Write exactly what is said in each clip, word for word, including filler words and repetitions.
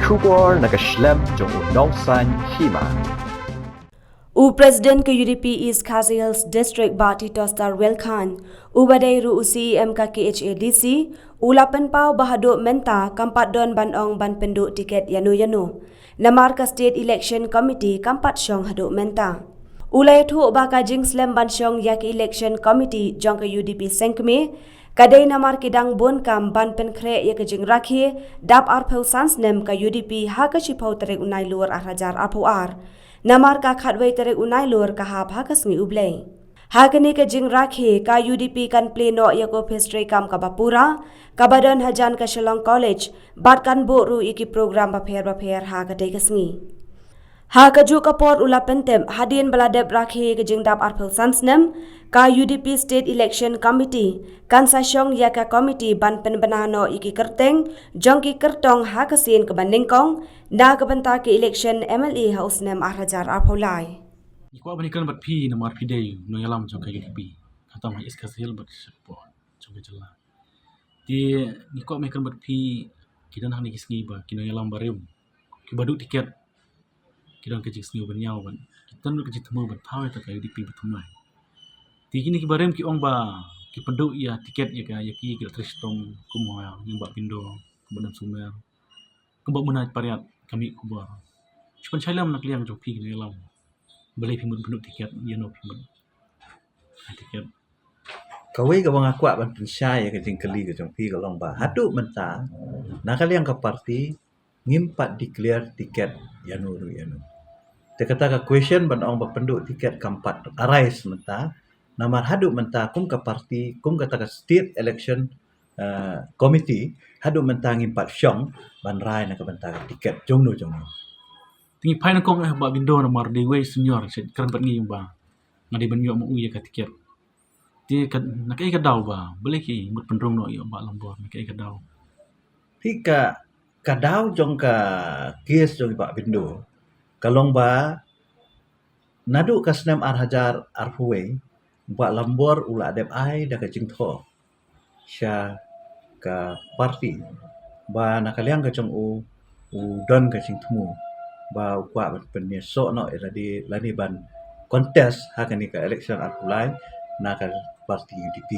Khubor na ka shlem jong u Nongsaiñ Hima. U President ka U D P East Khasi Hills District Bah Tito Starwell Chyne, uba dei ruh u C E M ka K H A D C, u la pynpaw ba haduh mynta kam pat don ban ong ban pynduh tiket ïano ïano. Namar ka State Election Committee kam pat shong haduh mynta. U la ïathuh ba ka jingslem ban shong ïa ka Election Committee jong ka U D P seng kmie, ka dei namar ki dang bun kam ban pynkhreh ïa ka jingrakhe dap arphew san snem ka U D P ha ka shiphew tarik u Nailur ar hajar arphew ar. Namar ka khatwei tarik u Nailur ka hap ha ka sngi U Blei. Ha kane ka jingrakhe ka U D P kan plie noh ïa ka office treikam kaba pura, kaba don hajan ka Shillong College, bad kan buh ruh ïa ki program bapher bapher ha katei ka sngi. Ha kajuh ka por u la pyntip, hadien ba la dep rakhe ka jingdap arphew san snem, ka U D P State Election Committee kan sa shong ïa ka committee ban pynbna noh ïa ki kyrteng jong ki kyrtong ha ka sien kaba nyngkong na ka bynta ka election M L A ha u snem ar hajar arphew lai. Ngi kwah ban ïakren bad phi namar phi dei u nongïalam jong ka U D P, khamtam ha East Khasi Hills bad shapoh jong ka jylla. Te ngi kwah ban ïakren bad phi, ki don hangne ki sngi ba ki nongïalam barim kiba duh tiket ki don ka jingsngew ban ïaw ban, ki don ka jingthmu ban thaw ïa ka U D P ba thymmai. Te kine kiba rim ki ong ba ki pynduh ïa tiket ïa ka, ïa ki, ki la trei shitom kum u Bah Bindo, kumba don Sumer, kumba muna pariat kami kumba. Shu pynshai lem na ka liang jong phi ki nongïalam. Balei phi mut pynduh tiket, ïano phi mut ai tiket. Kawei kaba nga kwah ban pynshai ïa ka jingkylli ka jong phi ka long ba haduh mynta na ka liang ka party ngim pat declare tiket ïano ruh ïano. Te kata ka question ban ong ba pynduh tiket kam pat arise mynta, namar haduh mynta kum ka party, kum kata ka State Election, eh, Committee, haduh mynta ngim pat shong ban rai na ka bynta ka tiket jongno jongno. Te ngi phai nyngkong eh Bah Bindo namar dei uwei senior, sha kren bad ngi ba nga dei ban ïoh ma u ïa ka tiket. Te ka, na kaei ka daw ba balei ki mut pynrung noh ïa u Bah Lambor, na kaei ka daw? Phi, ka, ka daw jong ka case jong i Bah Bindo ka long ba naduh ka snem ar hajar arphew wei, u Bah Lambor u la dep ai da ka jingthoh sha ka party ba na ka liang ka jong u, u don ka jingthmu ba u kwah ban pynïasoh noh ïa lade lane ban contest ha kane ka election arphew lai na ka party U D P.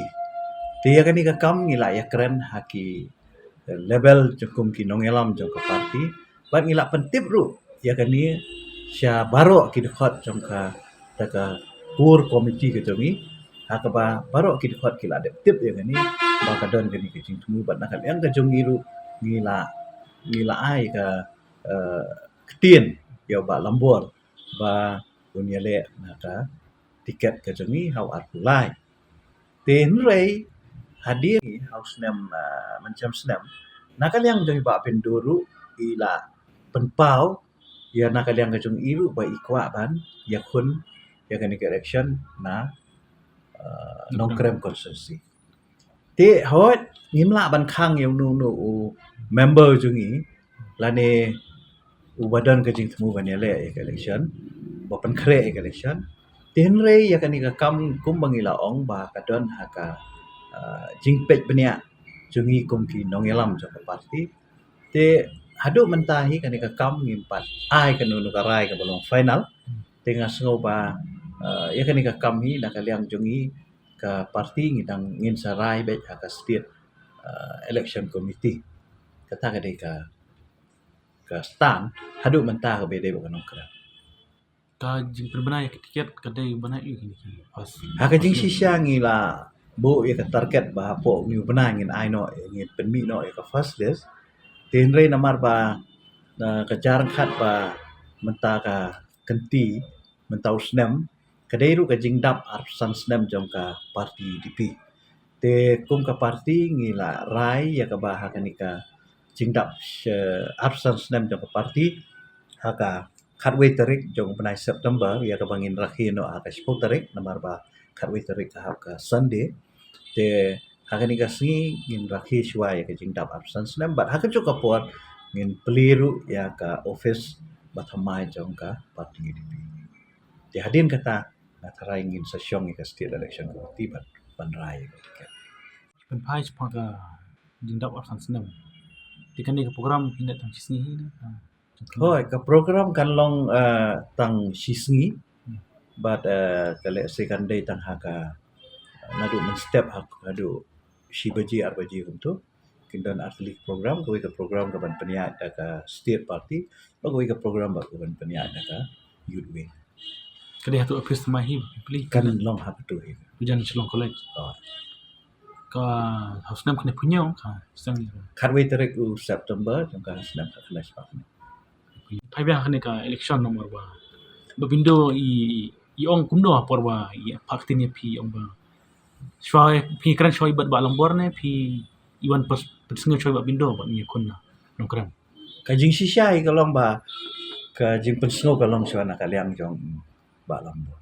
Te ïa kane ka kam ngi la ïakren ha ki level jong kum ki nongïalam jong ka party, bad ngi la pyntip ruh ïa kane sha baroh ki dkhot jong ka, da ka core committee ka jong ngi, ha kaba baroh ki dkhot ki la dep tip ïa kane ba ka don kane ka jingthmu, bad na ka liang ka jong ngi ruh ngi la, ngi la ai ka, eh, ktien ïa u Bah Lambor ba un ïaleh na ka tiket ka jong ngi ha u arphew lai. Te hynrei hadien ha u snem, ah, mynshem snem, na ka liang jong i Bah Bindo ruh i la pynpaw ïa na ka liang ka jong i ruh ba i kwah ban ïakhun ïa kane ka election na, ah, Nongkrem constituency. Te hooid ngim lah ban khang ïa uno uno u member jong ngi lane uba don ka jingthmu ban ïaleh ïa ka election, ba pynkhreh ïa ka election. Te hynrei ïa kane ka kam kumba ngi la ong ba ka don ha ka, ah, jingpeit bniah jong ngi kum ki nongïalam jong ka party. Te haduh mynta hi kane ka kam ngim pat ai kano kano ka rai kaba long final. Te nga sngew ba, ah, ïa kane ka kam hi na ka liang jong ngi ka party ngi dang, ngin sa rai beit ha ka state, ah, election committee. Kata ka dei ka, ka stand haduh mynta kaba dei bad ka Nongkrem. Ka jingpynbna ïa ka tiket ka dei bana ïa kine ki first. Ha ka jingshisha ngi la buh ïa ka target ba hapoh une u bnai ngin ai noh, ngin pynmih noh ïa ka first list. Te hynrei namar ba, ah, ka jingkhat ba mynta ka kynti, mynta u snem, ka dei ruh ka jingdap arphew san snem jong ka party U D P. Te kum ka party ngi la rai ïa kaba ha kane ka jingdap, eh, arphew san snem jong ka party ha ka khatwei tarik jong u bnai September, ïa kaba ngin rakhe noh ha ka shiphew tarik namar ba khatwei tarik ka hap ka Sunday. Te ha kane ka sngi ngin rakhe shuwa ïa ka jingdap arphew san snem bad ha kajuh ka por ngin plie ruh ïa ka office ba thymmai jong ka party U D P. Te hadien kata nga tharai ngin sa shong ïa ka State Election Committee ban, ban rai ïa ka tiket. Pynphai shaphang ka jingdap arphew san snem. Te kane ka program hi ne tang shi sngi hi ne? Ah, hooid, ka program kan long, eh, tang shi sngi. Hmm. Bad, eh, ka lehse kan dei tang ha ka, naduh mynstep ha, naduh shi baje, ar baje kumto. Kin don artylli program, kawei ka program ka ban pynïaid da ka state party, bad kawei ka program bad ka ban pynïaid da ka youth wing. Ka dei ha tu office thymmai hi, pli? Kan long ha ka tu hi. Hajan Shillong College. Oh. Ka ha u snem kane pynïaid ka snem. Khatwei tarik u September jong ka snem khatkhyndai spah khyndai. Phai biang ha kane ka election namar ba, ba Bah Bindo i, i ong kumno ha por ba i phah ktien ïa phi, i ong ba shuwa phi kren shuwa i bat Bah Lambor ne phi i wan pynsngew shuwa i Bah Bindo ba ngi ïakhun na Nongkrem? Ka jingshisha hi ka long ba ka jingpynsngew ka long shuwa na ka liang jong Bah Lambor.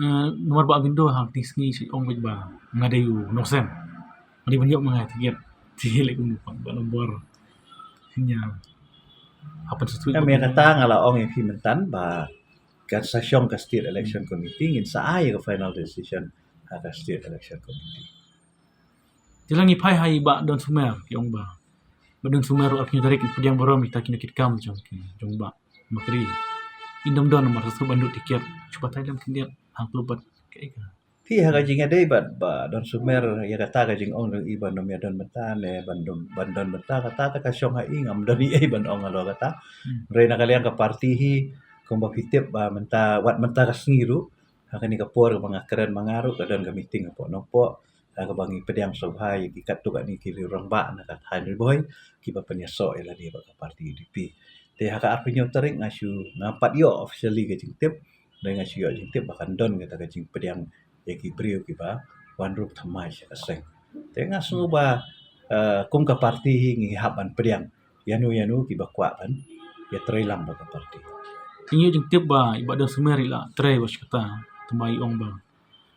Eh, namar Bah Bindo ha kine ki sngi shi ong beit ba nga dei u nongsem. Nga dei ban ïoh ma nga tiket. Te lei kumno pat Bah Lambor. Hynñia. Hapan satu. Em, ïa kata nga la ong ïa phi mynta ba kan sa shong ka State Election Committee, ngin sa ai ïa ka final decision ha ka State Election Committee. Te la ngi phai ha i Bah Don Sumer, ki ong ba Bah Don Sumer, arphew tarik pdiang burom ïa kita ki nongkitkam jong ki, jong Bah Makri. Ym don namar shu ban duh tiket. Shu batai lem khyndiat hangto bad kaei ka. Phi, ha ka jingïadei bad Bah Don Sumer, ïa kata ka jingong jong i ban ym ïa don bynta ne ban don, ban don bynta, kata ka shong ha i, ngam don ei ei ban ong halor kata. Hmm. Hynrei na ka liang ka party hi, kumba phi tip ba mynta, wat mynta ka sngi ruh, ha kane ka por ba nga kren ma nga ruh, ka don ka meeting hapoh Nongpoh, ha kaba ngi pdiang sngewbha ïa ki katto katne ki riew rangbah na ka thaiñ Ri Bhoi kiba pynïasoh ïa lade bad ka party U D P. Te ha ka arphew hynñiew tarik nga shu, ngam pat ïoh officially ka jingtip, hynrei nga shu ïoh jingtip ba kan don kata ka jingpdiang ïa ki briew kiba wan rup thymmai sha ka seng. Te nga sngew ba, eh, kum ka party hi ngi hap ban pdiang ïano ïano kiba kwah ban ïatrei lang bad ka party. Ngi ïoh jingtip ba i Bah Don Sumer i la trei bad shi katta, tangba i ong ba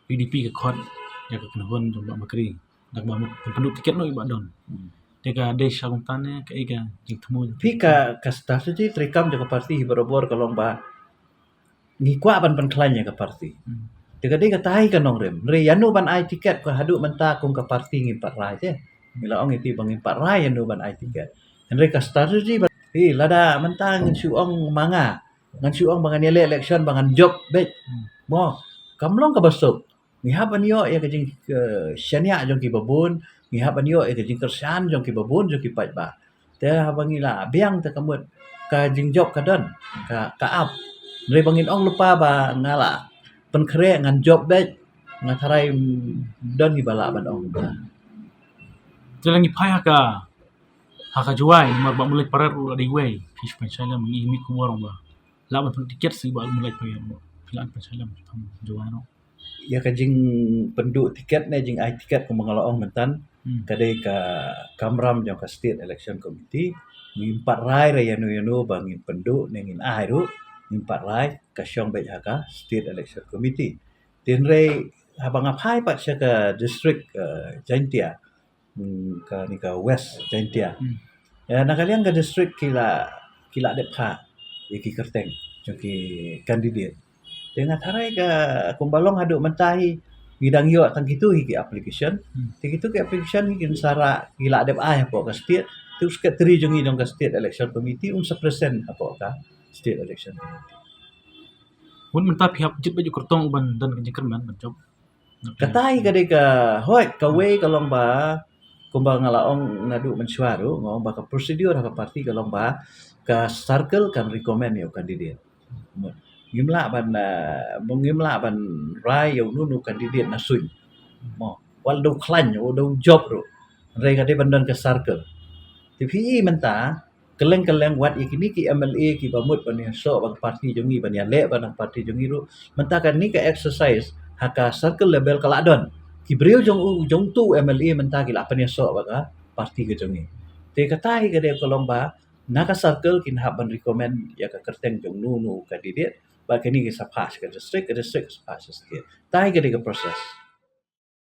U D P ka khot ïa ka kynhun jong Bah Makri. Da kaba mut pynduh tiket noh i Bah Don. Hmm. Te ka dei sha kumta ne kaei ka jingthmu? Phi, ka, ka strategy treikam jong ka party hi barabor ka long ba ngi kwah ban pynkhlaiñ ïa ka party. Hmm. Te ka dei kata hi ka nongrim. Hynrei ïano ban ai tiket, ka haduh mynta kum ka party ngim pat rai te. Ngi la ong ïa phi ba ngim pat rai ïano ban ai tiket. Hynrei ka strategy ba, phi, lada mynta ngan shu ong ma nga, ngan shu ong ba ngan ïaleh election ba ngan jop beit. Hmm. Mo, kam long kaba suk. Ngi hap ban ïoh ïa ka jing, eh, shaniah jong kiba bun, ngi hap ban ïoh ïa ka jingkyrshan jong kiba bun jong ki paidbah. Te haba ngi la biang te ka mut ka jingjop ka don, ka, ka ap. Hynrei ba ngin ong lypa ba nga la pynkhreh ngan jop beit, nga tharai, mm, don kiba lah ban ong kumta. Te la ngi phai ha ka, ha ka Jowai, namar Bah Moonlight Payar ruh la dei wei, phi shu pynshai lem, ngi mih khubor ba lah ban pynduh tiket sa i Bah Moonlight Payar ruh, phi lah ban pynshai lem, Jowai ruh. Ïa ka jingpynduh tiket ne jingai tiket kumba nga la ong mynta, hmm, ka dei ka kamram jong ka State Election Committee. Ngim pat rai re ïano ïano ba ngin pynduh ne ngin ai ruh, ngim pat rai, ka shong beit ha ka State Election Committee. Hynrei haba nga phai pat sha ka district, eh, Jaintia, hmm, kane ka West Jaintia. Hmm. Eh, na ka liang ka district ki la, ki la dep phah ïa ki kyrteng jong ki candidate. Te nga tharai ka kumba long haduh mynta hi ngi dang ïoh tang kito hi ki application. Hmm. Te kito ki application hi kin sa rah, ki la dep ai hapoh ka state. Te u secretary jong ngi jong ka State Election Committee un sa present hapoh ka State Election Committee. Hun mynta phi hap jied beit u kyrtong ban don ka jingkyrmen ban jop. Kata hi ka dei ka, hooid, kawei ka long ba, kumba nga la ong naduh mynshuwa ruh, nga ong ba ka procedure ha ka party ka long ba ka circle kan recommend ïa u candidate. Ngim lah ban, eh, ngim lah ban rai ïa uno uno u candidate na suiñ. Mo, wat u dei u khlaiñ, u dei u jop ruh. Hynrei ka dei ban don ka circle. Te phi i mynta, kylleng kylleng wat ïa kine ki M L A kiba mut ban ïasoh bad ka party jong ngi, ban ïaleh bad ka party jong ngi ruh. Mynta kane ka exercise ha ka circle level ka la don. Ki briew jong u, jong uto u M L A mynta ki la pynïasoh bad ka party ka jong ngi. Te kata hi ka dei ka long ba na ka circle kin hap ban recommend ïa ka kyrteng jong uno uno u candidate. Bad kane ka sa pass ka district, ka district ka sa pass ka state. Kata hi ka dei ka process.